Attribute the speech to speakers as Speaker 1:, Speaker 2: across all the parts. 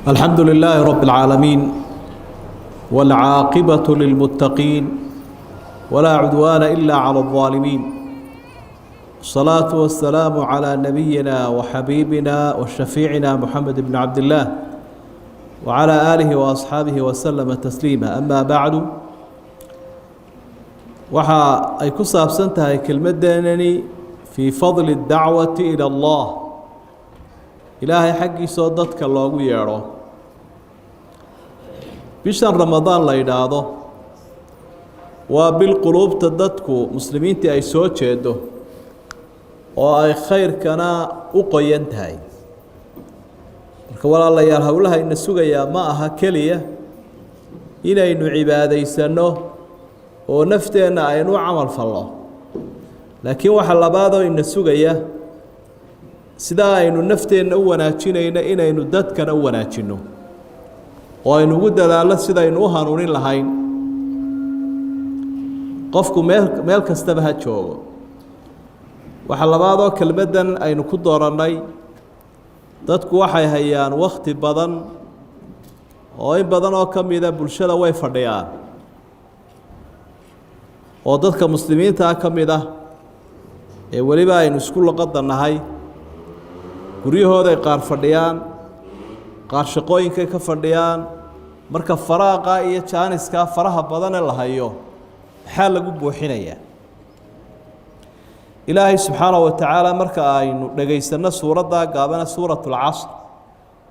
Speaker 1: الحمد لله رب العالمين، والعاقبة للمتقين، ولا عدوان إلا على الظالمين. الصلاة والسلام على نبينا وحبيبنا وشفيعنا محمد بن عبد الله وعلى آله وأصحابه وسلم تسليما. أما بعد، waxa ay ku saabsan tahay kelmadeenani fii fadli اdacwati ilى اllah, Ilaahay xaggiisoo dadka loogu yeedho. Bishan Ramadaan la yidhaahdo waa bil quluubta dadku muslimiintii ay soo jeedo oo ay khayrkana u qoyan tahay. Marka walaalayaal, howlaha ina sugayaa ma aha keliya inaynu cibaadaysanno oo nafteenna aynu u camal falno, laakiin waxa labaadoo ina sugaya, sidaa aynu nafteenna u wanaajinayno, inaynu dadkana u wanaajinno oo aynu ugu dadaallo sidaynu u hanuunin lahayn. Qofku meel kastaba ha joogo. Waxa labaadoo kelmaddan aynu ku doorannay, dadku waxay hayaan wakhti badan oo in badan oo ka mida bulshada way fadhiyaan, oo dadka muslimiintaa ka mid ah ee weliba aynu isku luqadda nahay, guryahooday qaar fadhiyaan, qaar shaqooyinkay ka fadhiyaan. Marka faraaqa iyo jaaniskaa faraha badane la hayo maxaa lagu buuxinayaa? Ilaahay subxaanaه wa tacaala, marka aynu dhegaysanno suuraddaa gaabane, suurat اlcasr,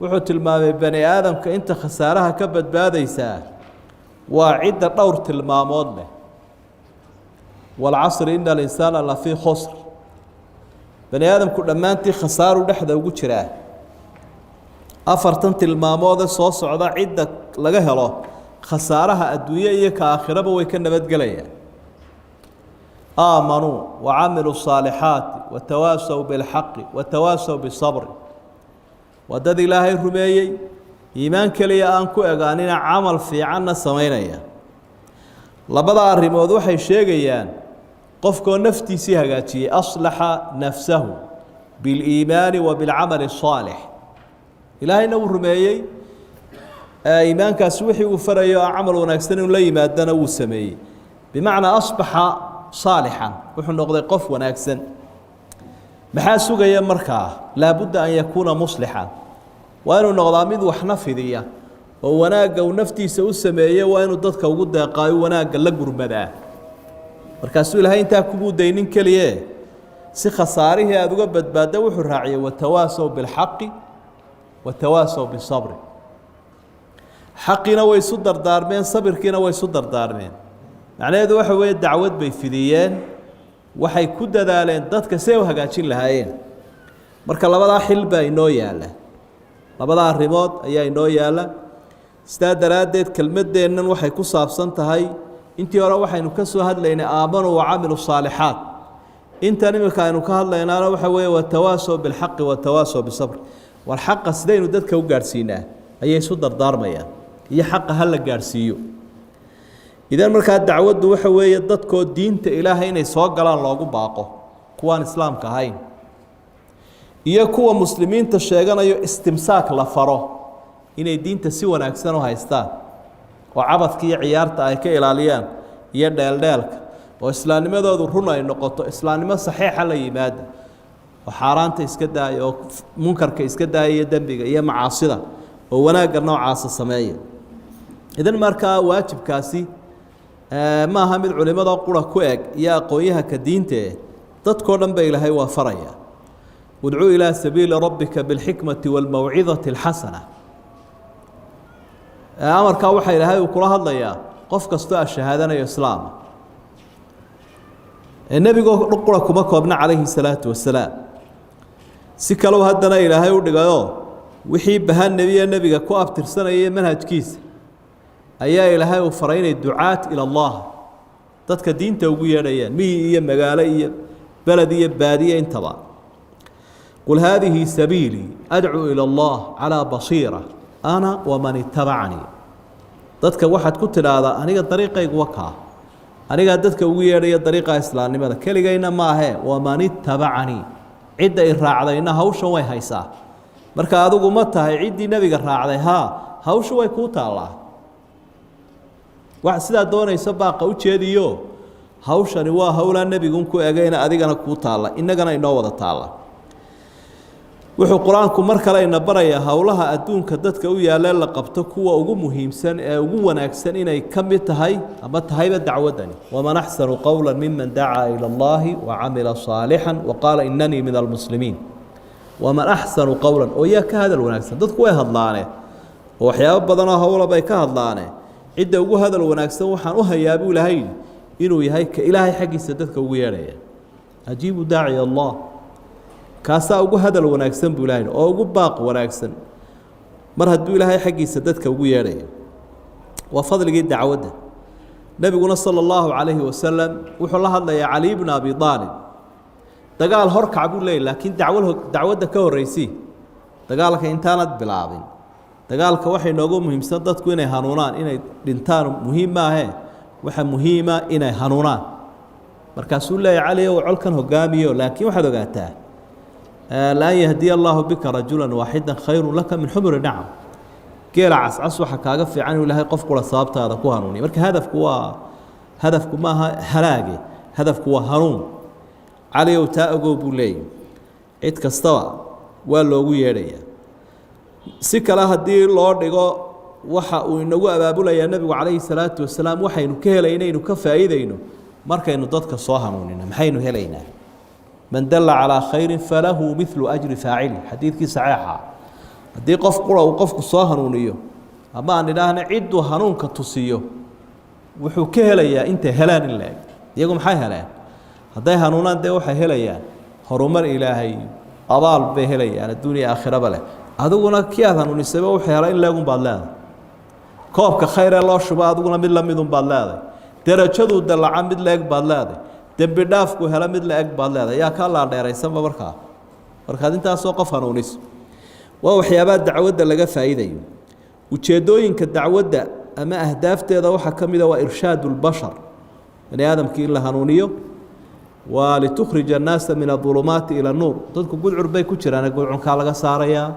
Speaker 1: wuxuu tilmaamay bani aadamka inta khasaaraha ka badbaadaysaa waa cidda dhowr tilmaamood leh. والعصر إن الإنسان لفي خسر. Bani aadamku dhammaantii khasaaru dhexda ugu jiraa. Afartan tilmaamoode soo socda cidda laga helo, khasaaraha adduunye iyo ka aakhiraba way ka nabadgelayaan: آمنوا وعملوا الصالحات وتواصوا بالحق وتواصوا بالصبر. Waa dad Ilaahay rumeeyey, iimaan keliya aan ku egaanina, camal fiicanna samaynaya. Labada arrimood waxay sheegayaan qofkoo naftiisii hagaajiyey, أصلح نفسه بالإيمان وبالعمل الصالح. Ilaahayna wuu rumeeyey, iimaankaasi wixii uu farayo oo camal wanaagsan inuu la yimaadana wuu sameeyey. Bimacnaa أصبح صالحا, wuxuu noqday qof wanaagsan. Maxaa sugaya markaa? لا بد أن يكون مصلحا. Waa inuu noqdaa mid waxna fidiya, oo wanaagga uu naftiisa u sameeyey waa inuu dadka ugu deeqaayo, wanaagga la gurmadaa. Markaasuu Ilaahay intaa kumuu daynin keliye, si khasaarihii aada uga badbaadda wuxuu raaciyey: وتواصوا بالحق وتواصوا بالصبر. Xaqiina way isu dardaarmeen, sabirkiina way isu dardaarmeen. Macnaheedu waxa weeye, dacwad bay fidiyeen, waxay ku dadaaleen dadka si ay u hagaajin lahaayeen. Marka labadaa xil baa inoo yaalla, labada arrimood ayaa inoo yaalla. Sidaa daraaddeed kelmaddeennan waxay ku saabsan tahay, intii hore waxaynu ka soo hadlaynay آمنوا وعملوا الصالحات, intan imika aynu ka hadlaynaana waxa weeye وتواصوا بالحق وتواصوا بالصبر. War xaqa sidaynu dadka u gaadhsiinaa ayay isu dardaarmayaan, iyo xaqa ha la gaadhsiiyo. Idan markaa dacwaddu waxa weeye dadkoo diinta Ilaahay inay soo galaan loogu baaqo, kuwaan islaamka ahayn iyo kuwa muslimiinta sheeganayo, istimsaak la faro, inay diinta si wanaagsan u haystaan oo cabadka iyo ciyaarta ay ka ilaaliyaan iyo dheeldheelka, oo islaamnimadoodu run ay noqoto, islaamnimo saxiixa la yimaada, oo xaaraanta iska daaya, oo munkarka iska daaya, iyo dembiga iyo macaasida, oo wanaagga noocaasa sameeya. Idan markaa waajibkaasi ma aha mid culimada qura ku eg iyo aqoon-yahanka diinte, dadkoo dhan ba Ilaahay waa faraya: ادع إلى سبيل ربك بالحكمة والموعظة الحسنة. Amarkaa waxaa Ilaahay uu kula hadlayaa qof kastoo ashahaadanayo islaama. Nebigoo qura kuma koobna calayhi salaatu wasalaam. Si kaleu haddana Ilaahay u dhigayoo, wixii baha nebiye nebiga ku abtirsanaya manhajkiisa ayaa Ilaahay uu faray inay ducaat ila Allah, dadka diinta ugu yeedhayaan, miyi iyo magaalo iyo beled iyo baadiye intaba. قل هذه سبيلي أدعو إلى الله على بصيرة أنا ومن اتبعني. Dadka waxaad ku tidhaahdaa, aniga dariiqaygu wakaa, anigaa dadka ugu yeedhaya dariiqa islaamnimada, keligayna maahee, ومن اتبعني, cidda i raacdayna hawshan way haysaa. Marka adigu ma tahay ciddii nebiga raacday? Haa, hawshu way kuu taallaa. Wax sidaa doonayso baaqa u jeediyo. Hawshani waa howlaa nebigun ku egayna, adigana kuu taalla, innagana inoo wada taalla. Wuxuu Qur-aanku mar kale ina barayaa howlaha adduunka dadka u yaalee la qabto kuwa ugu muhiimsan ee ugu wanaagsan inay ka mid tahay ama tahayba dacwaddani. Waman axsanu qowla miman dacaa ila allahi wacamila saalixan waqaala inanii min almuslimiin. Waman axsanu qowlan, oo yaa ka hadal wanaagsan? Dadku way hadlaane oo waxyaabo badanoo howla bay ka hadlaane. Cidda ugu hadal wanaagsan waxaan u hayaa buu Ilaahay yidhi inuu yahay ka Ilaahay xaggiisa dadka ugu yeedhaya. Ajiibu daaciya Allah, kaasaa ugu hadal wanaagsan buu Ilahay, oo ugu baaq wanaagsan, mar hadduu Ilaahay xaggiisa dadka ugu yeedhayo. Waa fadligii dacwadda. Nebiguna sala allahu calayhi wasalam wuxuu la hadlayaa Cali bna Abi Aalib. Dagaal horkac buu leeyay, laakiin dacwo dacwadda ka horreysii. Dagaalka intaanad bilaabin, dagaalka waxay noogu muhiimsan dadku inay hanuunaan. Inay dhintaan muhiim maahee, waxa muhiima inay hanuunaan. Markaasuu leeyahy: Cali ow, colkan hogaamiyo, laakiin waxaad ogaataa, laan yahdiya allaahu bika rajula waaxida khayru laka min xumuri nacam. Geela cascas waxa kaaga fiican inuu Ilaahay qof kula sababtaada ku hanuuniya. Marka hadafku waa, hadafku maaha halaage, hadafku waa hanuun. Cali ow, taa ogow buu leeyahy. Cid kastaba waa loogu yeedhayaa. Si kale haddii loo dhigo, waxa uu inagu abaabulayaa nebigu calayhi salaatu wasalaam, waxaynu ka helaynaynu ka faa'iidayno markaynu dadka soo hanuunino. Maxaynu helaynaa? Man dalla calaa khayrin falahu milu ajri faacili, xadiidkii saxiixa. Haddii qof qura uu qofku soo hanuuniyo, ama aan idhaahna cidduu hanuunka tusiyo, wuxuu ka helayaa intay helaan in la-eg. Iyagu maxay heleen? Hadday hanuunaan, dee waxay helayaan horumar Ilaahay, abaal bay helayaan adduunya aakhiraba leh. Adiguna kii aad hanuunisayba wuxuu helay in leegun baad leedahay. Koobka khayree loo shubo adiguna mid la midun baad leedahay. Derajaduu dallaca mid la-eg baad leedahay. Dembi dhaafku helo mid la-eg baad leedahay. Yaa kaa laadheeraysanba markaa markaad intaasoo qof hanuuniso? Waa waxyaabaha dacwadda laga faa'iidayo. Ujeeddooyinka dacwadda ama ahdaafteeda waxaa ka mida waa irshaad اlbashar, bani aadamkii in la hanuuniyo. Waa litukhrija annaasa min adulumaati ila nuur. Dadku gudcur bay ku jiraan, gudcurkaa laga saarayaa,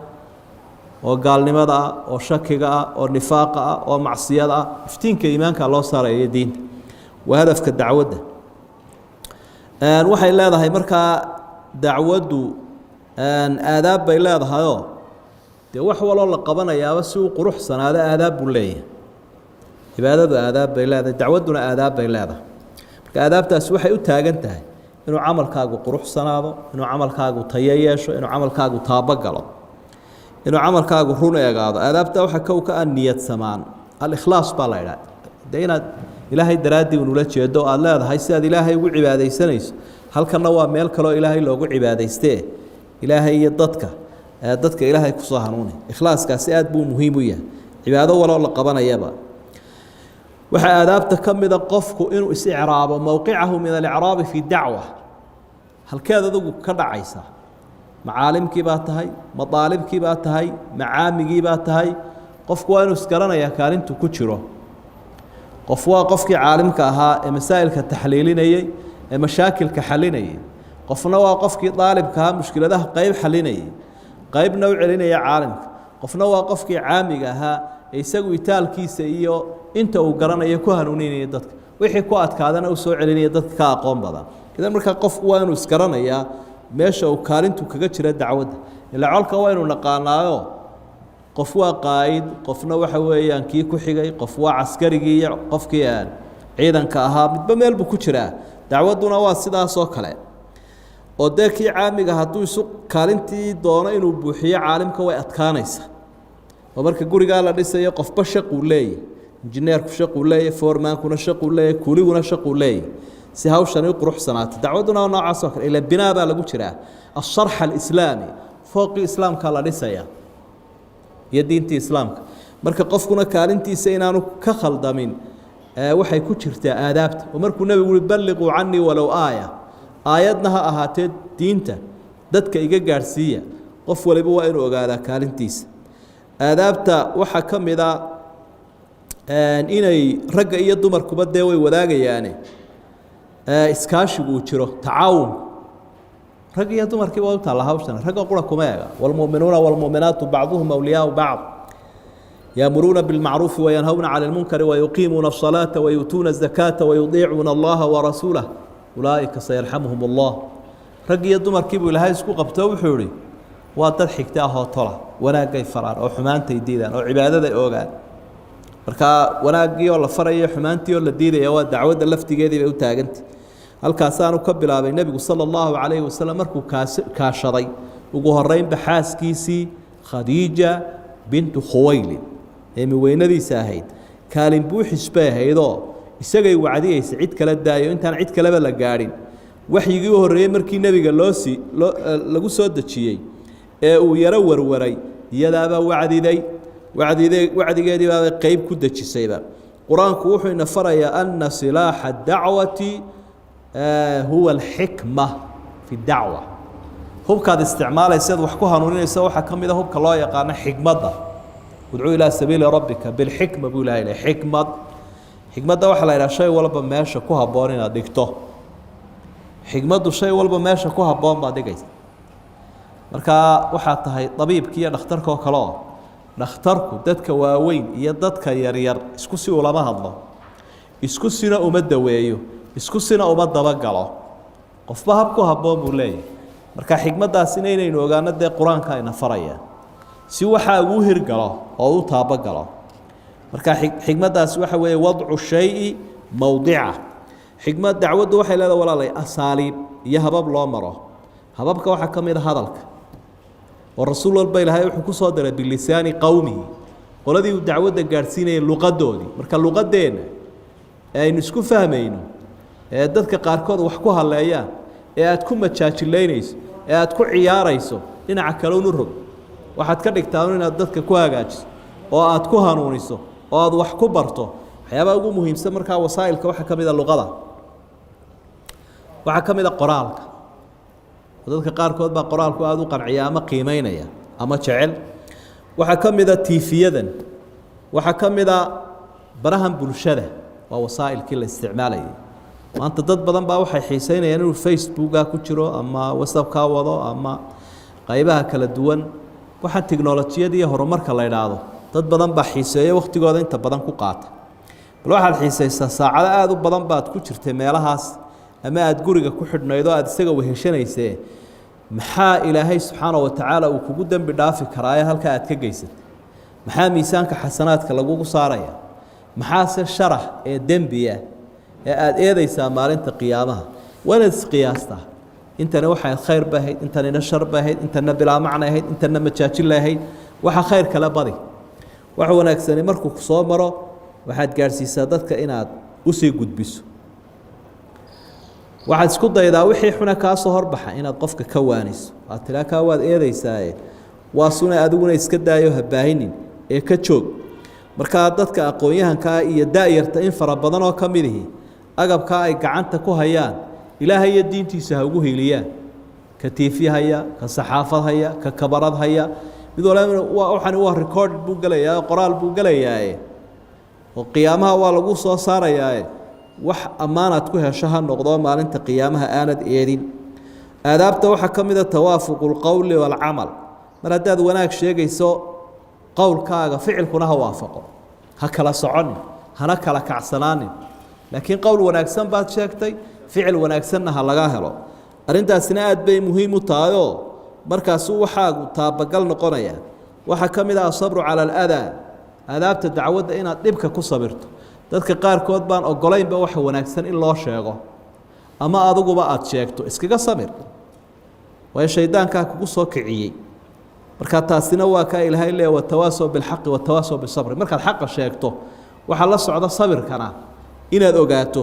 Speaker 1: oo gaalnimada ah, oo shakiga ah, oo nifaaqa ah, oo macsiyada ah. Iftiinka iimaanka loo saaraya iyo diinta waa hadafka dacwadda. Waxay leedahay markaa dacwaddu aadaab bay leedahayoo, dee wax waloo la qabanayaaba si uu quruxsanaado aadaab buu leeyahay. Cibaadadu aadaab bay leedahay, dacwadduna aadaab bay leedahay. Marka aadaabtaasi waxay u taagan tahay inuu camalkaagu quruxsanaado, inuu camalkaagu tayo yeesho, inuu camalkaagu taabogalo, inuu camalkaagu run eegaado. Aadaabta waxaa kow ka ah niyad samaan, alikhlaas baa la idhaha. Dee inaad Ilaahay daraaddii unula jeedo, aada leedahay si aad Ilaahay ugu cibaadaysanayso. Halkanna waa meel kaloo Ilaahay loogu cibaadaystee, Ilaahay iyo dadka Ilaahay kusoo hanuunay. Ikhlaaskaasi aad buu muhiim u yahay cibaado waloo la qabanayaba. Waxaa aadaabta ka mida qofku inuu is-icraabo, mowqicahu min alicraabi fi dacwa. Halkeed adigu ka dhacaysa? Macaalimkii baa tahay, madaalibkii baa tahay, macaamigii baa tahay. Qofku waa inuu isgaranayaa kaalintu ku jiro. Qof waa qofkii caalimka ahaa ee masaa'ilka taxliilinayey ee mashaakilka xalinayay. Qofna waa qofkii daalibka ahaa, mushkiladaha qayb xalinayay, qaybna u celinaya caalimka. Qofna waa qofkii caamiga ahaa ee isagu itaalkiisa iyo inta uu garanayo ku hanuuninaya dadka, wixii ku adkaadana u soo celinaya dadka ka aqoon badan. Idan markaa qofku waa inuu isgaranayaa meesha uu kaalintu kaga jira dacwadda. Ilaa colka waa inu naqaanaayo, qof waa qaa'id, qofna waxa weeyaan kii ku xigay, qof waa caskarigii iyo qofkii aan ciidanka ahaa, midba meel buu ku jiraa. Dacwadduna waa sidaasoo kale, oo dee kii caamiga hadduu isu kaalintii doono inuu buuxiyo caalimka, way adkaanaysa. Oo marka gurigaa la dhisayo, qofba shaquu leeyahy. Injineerku shaquu leeyahy, foormaankuna shaquu leeyahy, kuuliguna shaquu leeyahy, si hawshani u quruxsanaato. Dacwadduna waa noocaas oo kale. Ila binaa baa lagu jiraa, asharx alislaami, fooqii islaamka la dhisaya iyo diintii islaamka. Marka qofkuna kaalintiisa inaanu ka khaldamin waxay ku jirtaa aadaabta. Oo markuu nebigu uri: balliquu canii walow aaya, aayadna ha ahaatee diinta dadka iga gaadhsiiya, qof waliba waa inuu ogaadaa kaalintiisa. Aadaabta waxaa ka mid a inay ragga iyo dumarkuba dee way wadaagayaane, iskaashigu uu jiro, tacaawun. Rag iyo dumarkiiba waa u taalla hawshan, ragga qura kuma ega. Waalmu'minuuna waalmu'minaatu bacduhum awliyaau bacd, yaamuruuna bilmacruufi wayanhawna cani lmunkari wayuqiimuuna asalaata wayuutuuna azakaata wayudiicuuna allaha warasuulah ulaa'ika sayarxamuhum allah. Rag iyo dumarkiibuu Ilaahay isku qabto, wuxuu ihi waa dad xigta ahoo tola, wanaaggay faraan oo xumaantay diidaan oo cibaadaday oogaan. Markaa wanaaggii oo la farayo, xumaantii oo la diidaya, waa dacwadda laftigeedii bay u taagantay. Halkaasaanu ka bilaabay nebigu sala allahu calayhi wasalam markuu kaashaday ugu horeynba xaaskiisii Khadiija bintu Khuwaylid ee miweynadiisa ahayd. Kaalin buuxis bay ahaydoo isagay wacdiyeysa, cid kala daayo intaan cid kaleba la gaadhin. Waxyigii u horreeyey markii nebiga loo sii loo lagu soo dejiyey ee uu yaro warwaray, iyadaabaa wacdiday, wacdigeedii baabay qeyb ku dejisayba. Qur-aanku wuxuu ina farayaa ana silaaxa dacwati huwa alxikma fi dacwa. Hubkaad isticmaalaysa ad wax ku hanuuninaysa waxaa ka mid a hubka loo yaqaano xikmadda. Udcuu ilaa sabiili rabbika bilxikma buu Ilahay leh. Xikmad, xikmadda waxaa la yidhaha shay walba meesha ku habboon inaad dhigto. Xikmaddu shay walba meesha ku habboon baad dhigaysa. Markaa waxaa tahay dabiibki iyo dhakhtarka oo kale, oo dhakhtarku dadka waaweyn iyo dadka yaryar isku si ulama hadlo, isku sina uma daweeyo, isku sina uma dabagalo. Qofba hab ku habboon buu leeyahay. Marka xikmaddaasina inaynu ogaano dee qur-aanka ina faraya si waxaa uu hirgalo oo u taabagalo. Marka xikmaddaasi waxa weeye wadcu shayi mowdica. Xikmad dacwaddu waxay leedahay, walaalay, asaaliib iyo habab loo maro. Hababka waxaa ka mid a hadalka, oo rasuul walba Ilaahay wuxuu ku soo diray bilisaani qowmihi, qoladii uu dacwadda gaadhsiinayay luqadoodii. Marka luqadeenna ee aynu isku fahmayno ee dadka qaarkood wax ku halleeyaan ee aad ku majaajilaynayso ee aad ku ciyaarayso, dhinaca kale unu rog. Waxaad ka dhigtaa inaad dadka ku hagaajiso oo aad ku hanuuniso oo aad wax ku barto. Waxyaabaha ugu muhiimsan markaa wasaa'ilka waxaa ka mid a luqada, waxaa ka mid a qoraalka. Dadka qaarkood baa qoraalku aada u qanciya ama qiimeynaya ama jecel. Waxaa ka mid a tiifiyadan, waxaa ka mid a barahan bulshada, waa wasaa'ilkii la isticmaalayay. Maanta dad badan baa waxay xiiseynayaan inuu Facebooka ku jiro ama WhatsAppka wado ama qaybaha kala duwan. Waxaa tiknolojiyada iyo horumarka la idhaahdo dad badan baa xiiseeyo, wakhtigooda inta badan ku qaata. Bal waxaad xiisaysaa saacado aada u badan baad ku jirtay meelahaas ama aada guriga ku xidhnayd oo aada isaga weheshanaysee. Maxaa Ilaahay subxaana wa tacaala uu kugu dembi dhaafi karaaye halkaa aad ka geysatay? Maxaa miisaanka xasanaadka lagugu saaraya? Maxaase sharax ee dembiya ee aada eedeysaa maalinta qiyaamaha? Waanaad isqiyaastaa. Intani waxay khayr bay ahayd, intanina shar bay ahayd, intana bilaa macna ahayd, intana majaajil ahayd. Waxa khayr kale badi. Wax wanaagsani markuu soo maro waxaad gaadhsiisaa dadka inaad usii gudbiso. Waxaad isku daydaa wixii xuna kaa soo horbaxa inaad qofka ka waaniso, aad tiraa kaa waad eedeysaaye, waa suna, adiguna iska daayo, habaahinin ee ka joog. Markaa dadka aqoon-yahankaa iyo da-yarta in fara badan oo ka mid ihi agabkaa ay gacanta ku hayaan Ilaahay iyo diintiisa ha ugu hiiliyaan. Ka tiifi haya, ka saxaafad haya, ka kabarad haya, mid walba waxani waa record buu gelayaa, qoraal buu gelayaaye, oo qiyaamaha waa lagu soo saarayaaye. Wax ammaanaad ku hesho ha noqdo maalinta qiyaamaha aanad eedin. Aadaabta waxaa ka mid a tawaafuqu lqowli waalcamal. Mar haddaad wanaag sheegayso, qowlkaaga ficilkuna ha waafaqo. Ha kala soconin, hana kala kacsanaanin, laakiin qowl wanaagsan baad sheegtay, ficil wanaagsanna ha laga helo. Arrintaasina aad bay muhiim u tahayoo markaasuu waxaagu taabagal noqonaya. Waxaa ka mid ah asabru cala aladaa, aadaabta dacwadda, inaad dhibka ku sabirto. Dadka qaarkood baan ogolaynba waxa wanaagsan in loo sheego ama adiguba aada sheegto. Iskaga samir, waayo shaydaankaa kugu soo kiciyey. Marka taasina waa kaa Ilaahay leeya watawaasow bilxaqi watawaasow bisabri. Markaad xaqa sheegto waxaa la socda sabirkana inaad ogaato.